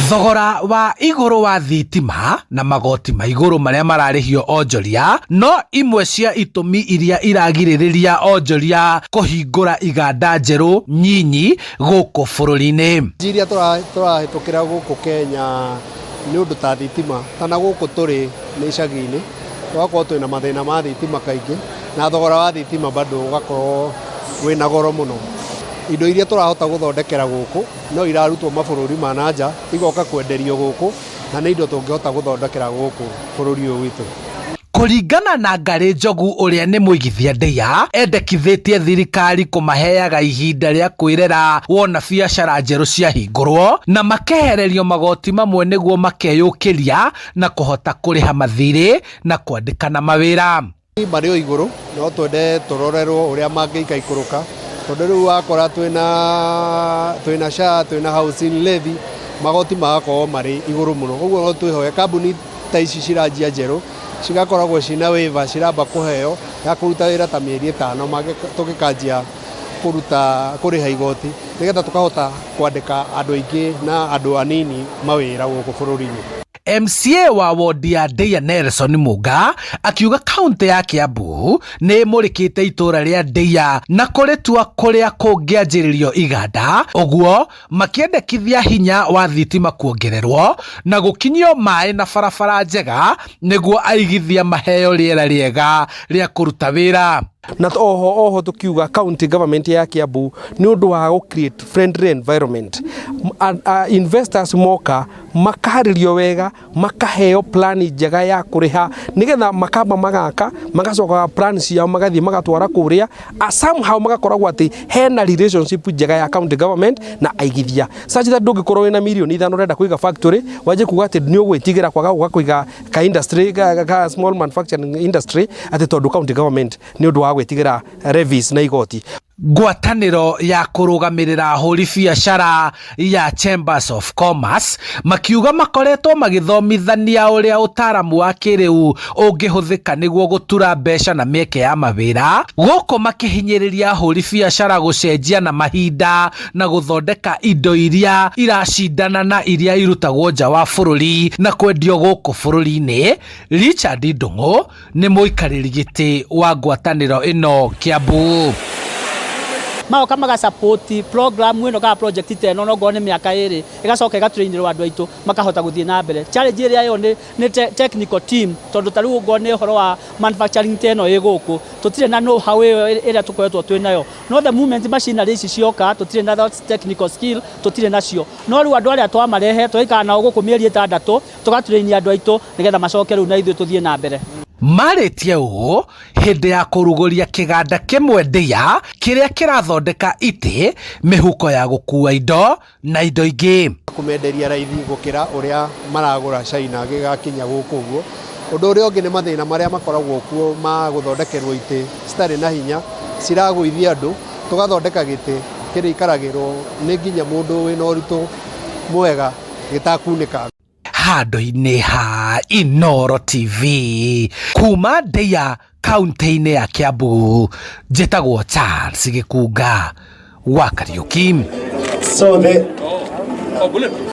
Thogora wa igũrũ wa thitima na magoti ma igũrũ marĩa mararĩhio onjoria no imwe cia itũmi iria iragirĩrĩria onjoria kũhingũra iganda njerũ nyinyi gũkũ bũrũri-inĩ. Iria tũrahĩtũkĩra gũkũ Kenya nĩ ũndũ ta thitima, kana gũkũ tũrĩ nĩ icagi-inĩ, tũgakorwo twĩna mathĩna ma thitima kaingĩ, na thogora wa thitima bado ũgakorwo wĩna goro mũno. Indo iria tũrahota gũthondekera gũkũ no irarutwo mabũrũri ma na nja igoka kwenderio gũkũ, na nĩ indo tũngĩhota gũthondekera gũkũ bũrũri ũyũ witũ. Kũringana na Ngarĩ Njogu ũrĩa nĩ mũigithia ndĩa, endekithĩtie thirikari kũmaheaga ihinda rĩa kwĩrera wona biacara njerũ ciahingũrwo na makehererio magoti mamwe nĩguo makeyũkĩria na kũhota kũrĩha mathirĩ na kwandĩkana mawĩra. Marĩ o igũrũ, no twende tũrorerwo ũrĩa mangĩikaikũrũka, tondũ rĩu wakora twĩna SHA, twĩna housing levy, magoti magakorwo marĩ igũrũ mũno. Ũguo no twĩhoe kambuni ta ici ciranjia njerũ cigakoragwo cina waiver ciramba kũheo ya kũruta wĩra ta mĩeri 5 tũgĩkanjia kũruta kũrĩha igoti, nĩgetha tũkahota kwandĩka andũ aingĩ na andũ anini mawĩra gũkũ bũrũri-inĩ. MCA wa wodi ya Ndeia Nelson Munga akiuga kaunti ya Kiambu nĩ ĩmũrĩkĩte itũra rĩa Ndeia na kũrĩtua kũrĩa kũngĩanjĩrĩrio iganda, ũguo makĩendekithia hinya wa thitima kuongererwo na gũkinyio maĩ na barabara njega nĩguo aigithia maheo rĩera rĩega rĩa kũruta wĩra. Na oho tukiuga county government ya Kiambu nĩ ũndũ wa gũ create friendly environment, investors moka makaharĩrio wega, makaheo plan njega ya kũrĩha, nĩgetha makamba magaka, magacoka plan ciao magathiĩ magatwara kũrĩa, somehow magakoragwo atĩ hena relationship njega ya county government na aigithia, such that ndũngĩkorwo wĩna mirioni 5 ũrenda kũiga factory, wanjie kuga atĩ nĩ ũgwĩtigĩra kwaga gũka kũiga ka industry ka small manufacturing industry atĩ tondũ county government nĩ ũndũ wa gwĩtigĩra levies na igoti. Ngwatanĩro ya kũrũgamĩrĩra ahũri biacara ya Chambers of Commerce makiuga makoretwo magĩthomithania ũrĩa ũtaaramu wa kĩrĩu ũngĩhũthĩka nĩguo gũtura mbeca na mĩeke ya mawĩra, gũkũ makĩhinyĩrĩria ahũri biacara gũcenjia na mahinda na gũthondeka indo iria iracindana na iria irutagwo nja wa bũrũri na kwendio gũkũ bũrũri-inĩ. Richard Ndung'u nĩ mũikarĩri gĩtĩ wa ngwatanĩro ĩno Kiambu. Magoka magasupport program ĩno kana project ta ĩno, nongorwo nĩ mĩaka 2, ĩgacoka ĩgatrainĩrwo andũ aitũ makahota gũthiĩ na mbere. Challenge ĩrĩa ĩyo nĩ technical team, tondũ ta rĩu ũngorwo nĩ ũhoro wa manufacturing ta ĩno ĩ gũkũ, tũtirĩ na know how ĩyo ĩrĩa tũkoretwo twĩ nayo. No the moment machinery ici cioka, tũtirĩ na that technical skill, tũtirĩ nacio. No rĩu andũ arĩa twamarehe, tũgaikara nao gũkũ mĩeri 6, tũgatrain andũ aitũ nĩgetha macoke rĩu na ithuĩ tũthiĩ na mbere. Marĩtie ũũ hĩndĩ ya kũrugũria kĩganda kĩmwe Ndĩa kĩrĩa kĩrathondeka itĩ, mĩhuko ya gũkua indo na indo ingĩ. Kũmenderia raithi gũkĩra ũrĩa maragũra China gĩgakinya gũkũ ũguo. Ũndũ ũrĩa ũngĩ nĩ mathĩna marĩa makoragwo kuo ma gũthondekerwo itĩ citarĩ na hinya, ciragũithia andũ, tũgathondeka gĩtĩ kĩrĩa ikaragĩrwo nĩ nginya mũndũ wĩna ũritũ mwega gĩtakunĩka. Handũ-inĩ ha Inooro TV kuma Ndeia kaunti-inĩ ya Kiambu, njĩtagwo Charles Gĩkunga wa Kariũki. So the